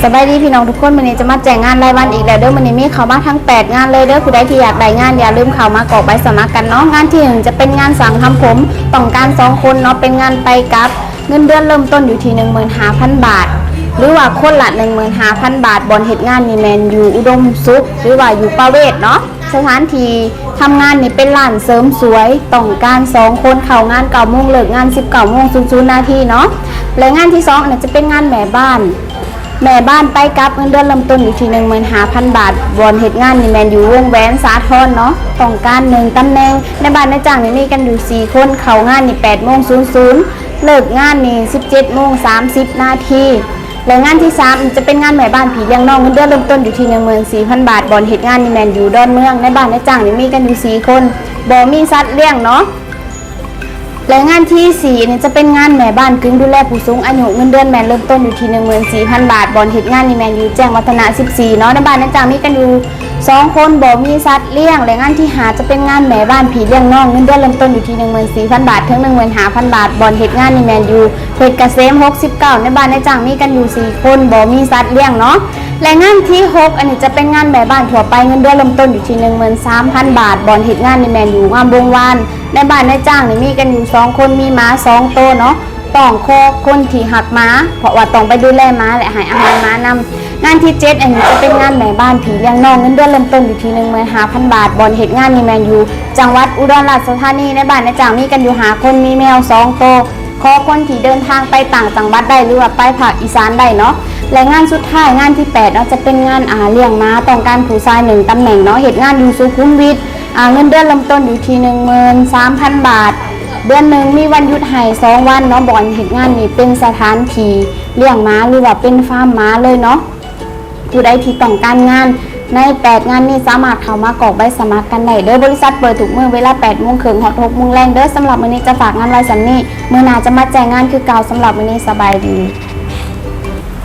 ສະບາຍດີພີ່ນ້ອງທຸກຄົນ, ມື້ນີ້ຈະມາແຈ້ງງານລາຍວັນອີກແລ້ວເດີ. ມື້ນີ້ມີເຂົ້າມາທັງແປດງານເລີຍເດີ. ຜູ້ໃດທີ່ຢາກໄດ້ງານ ຢ່າລືມເຂົ້າມາກອກໃບສະໝັກກັນເນາະ. ງານທີໜຶ່ງຈະເປັນງານຊ່າງທຳຜົມ, ຕ້ອງການສອງຄົນເນາະ, ເປັນງານໄປກັບ. ເງິນເດືອນເລີ່ມຕົ້ນຢູ່ທີ່ໜຶ່ງໝື່ນຫ້າພັນບາດ ຫຼືວ່າຄົນລະໜຶ່ງໝື່ນຫ້າພັນບາດ. ບ່ອນເຮັດງານນີ້ແມ່ນຢູ່ອຸດົມສຸກ ຫຼືວ່າຢູ່ປະເວດເນາະ. ສະຖານທີ່ທຳງານນີ້ເປັນຮ້ານເສີມສວຍ, ຕ້ອງການສອງຄົນ, ເຂົ້າງານເກົ້າໂມງ ເລີກງານສິບເກົ້າໂມງສູນນາທີເນາະ. ແລະງານທີສອງ ອັນນີ້ຈະເປັນງານແມ່ບ້ານ, ແມ່ບ້ານໄປກັບ, ເງິນເດືອນເລີ່ມຕົ້ນຢູ່ທີ່ໜຶ່ງໝື່ນຫ້າພັນບາດ. ບ່ອນເຮັດງານນີ້ແມ່ນຢູ່ວົງແຫວນສາທອນເນາະ, ຕ້ອງການໜຶ່ງຕຳແໜ່ງ. ນາຍບ້ານນາຍຈ້າງນີ້ມີກັນຢູ່ສີ່ຄົນ, ເຂົ້າງານນີ້ແປດໂມງສູນນາທີ ເລີກງານນີ້ສິບເຈັດໂມງສາມສິບນາທີ. ແລະງານທີສາມ ຈະເປັນງານແມ່ບ້ານພີ່ລ້ຽງນ້ອງ, ເງິນເດືອນເລີ່ມຕົ້ນຢູ່ທີ່ໜຶ່ງໝື່ນສີ່ພັນບາດ. ບ່ອນເຮັດງານນີ້ແມ່ນຢູ່ດອນເມືອງ, ນາຍບ້ານນາຍຈ້າງນີ້ມີກັນຢູ່ສີ່ຄົນ, ບໍ່ມີສັດລ້ຽງເນາະ. ແລະງານທີສີ່ນີ້ຈະເປັນງານແມ່ບ້ານກຶ່ງດູແລຜູ້ສູງອາຍຸ, ເງິນເດືອນແມ່ນເລີ່ມຕົ້ນຢູ່ທີ່ໜຶ່ງໝື່ນສີ່ພັນບາດ. ບ່ອນເຮັດງານນີ້ແມ່ນຢູ່ແຈ້ງວັດທະນະສິບສີ່ເນາະ, ນາຍບ້ານນາຍຈ້າງມີກັນຢູ່ສອງຄົນ, ບໍ່ມີສັດລ້ຽງ. ແລະງານທີຫ້າ ຈະເປັນງານແມ່ບ້ານພີ່ລ້ຽງນ້ອງ, ເງິນເດືອນເລີ່ມຕົ້ນຢູ່ທີ່ໜຶ່ງໝື່ນສີ່ພັນບາດ ເຖິງໜຶ່ງໝື່ນຫ້າພັນບາດ. ບ່ອນເຮັດງານນີ້ແມ່ນຢູ່ເພດກະເສມຫົກສິບເກົ້າ, ນາຍບ້ານນາຍຈ້າງມີກັນຢູ່ສີ່ຄົນ, ບໍ່ມີສັດລ້ຽງເນາະ. ແລະງານທີຫົກ ອັນນີ້ຈະເປັນງານແມ່ບ້ານທົ່ວໄປ, ເງິນເດືອນເລີ່ມຕົ້ນຢູ່ທີ່ໜຶ່ງໝື່ນສາມພັນບາດ. ບ່ອນເຮັດງານນີ້ແມ່ນຢູ່ງາມວົງວານ, ນາຍບ້ານນາຍຈ້າງນີ້ມີກັນຢູ່ສອງຄົນ, ມີໝາສອງໂຕເນາະ. ຕ້ອງຂໍຄົນທີ່ຮັກໝາ, ເພາະວ່າຕ້ອງໄປດູແລໝາ ແລະໃຫ້ອາຫານໝານຳ. ງານທີເຈັດ ອັນນີ້ຈະເປັນງານແມ່ບ້ານພີ່ລ້ຽງນ້ອງ, ເງິນເດືອນເລີ່ມຕົ້ນຢູ່ທີ່ໜຶ່ງໝື່ນຫ້າພັນບາດ. ບ່ອນເຮັດງານນີ້ແມ່ນຢູ່ຈັງຫວັດອຸດອນລາຊະທານີ, ນາຍບ້ານນາຍຈ້າງມີກັນຢູ່ຫ້າຄົນ, ມີແມວສອງໂຕ. ຂໍຄົນທີ່ເດີນທາງໄປຕ່າງຈັງຫວັດໄດ້ ຫຼືວ່າໄປພາກອີສານໄດ້ເນາະ. ແລະງານສຸດທ້າຍ ງານທີແປດເນາະ, ຈະເປັນງານ ອາ ລ້ຽງໝາ, ຕ້ອງການຜູ້ຊາຍໜຶ່ງຕຳແໜ່ງເນາະ. ເຮັດງານຢູ່ສຸຂຸມວິດ, ອາ ເງິນເດືອນເລີ່ມຕົ້ນຢູ່ທີ່ໜຶ່ງໝື່ນສາມພັນບາດ. ເດືອນໜຶ່ງມີວັນຢຸດໃຫ້ສອງວັນເນາະ. ບ່ອນເຮັດງານນີ້ເປັນສະຖານທີ່ລ້ຽງໝາ ຫຼືວ່າເປັນຟາມໝາເລີຍເນາະ. ຜູ້ໃດທີ່ຕ້ອງການງານໃນແປດງານນີ້ ສາມາດເຂົ້າມາກອກໃບສະໝັກກັນໄດ້ເດີ. ບໍລິສັດເປີດທຸກມື້ເວລາແປດໂມງເຄິ່ງຮອດຫົກໂມງແລງເດີ. ສຳລັບມື້ນີ້ຈະຝາກງານໄວ້ສ່ຳນີ້, ມື້ໜ້າຈະມາແຈ້ງງານຄືເກົ່າ. ສຳລັບມື້ນີ້ສະບາຍດີ.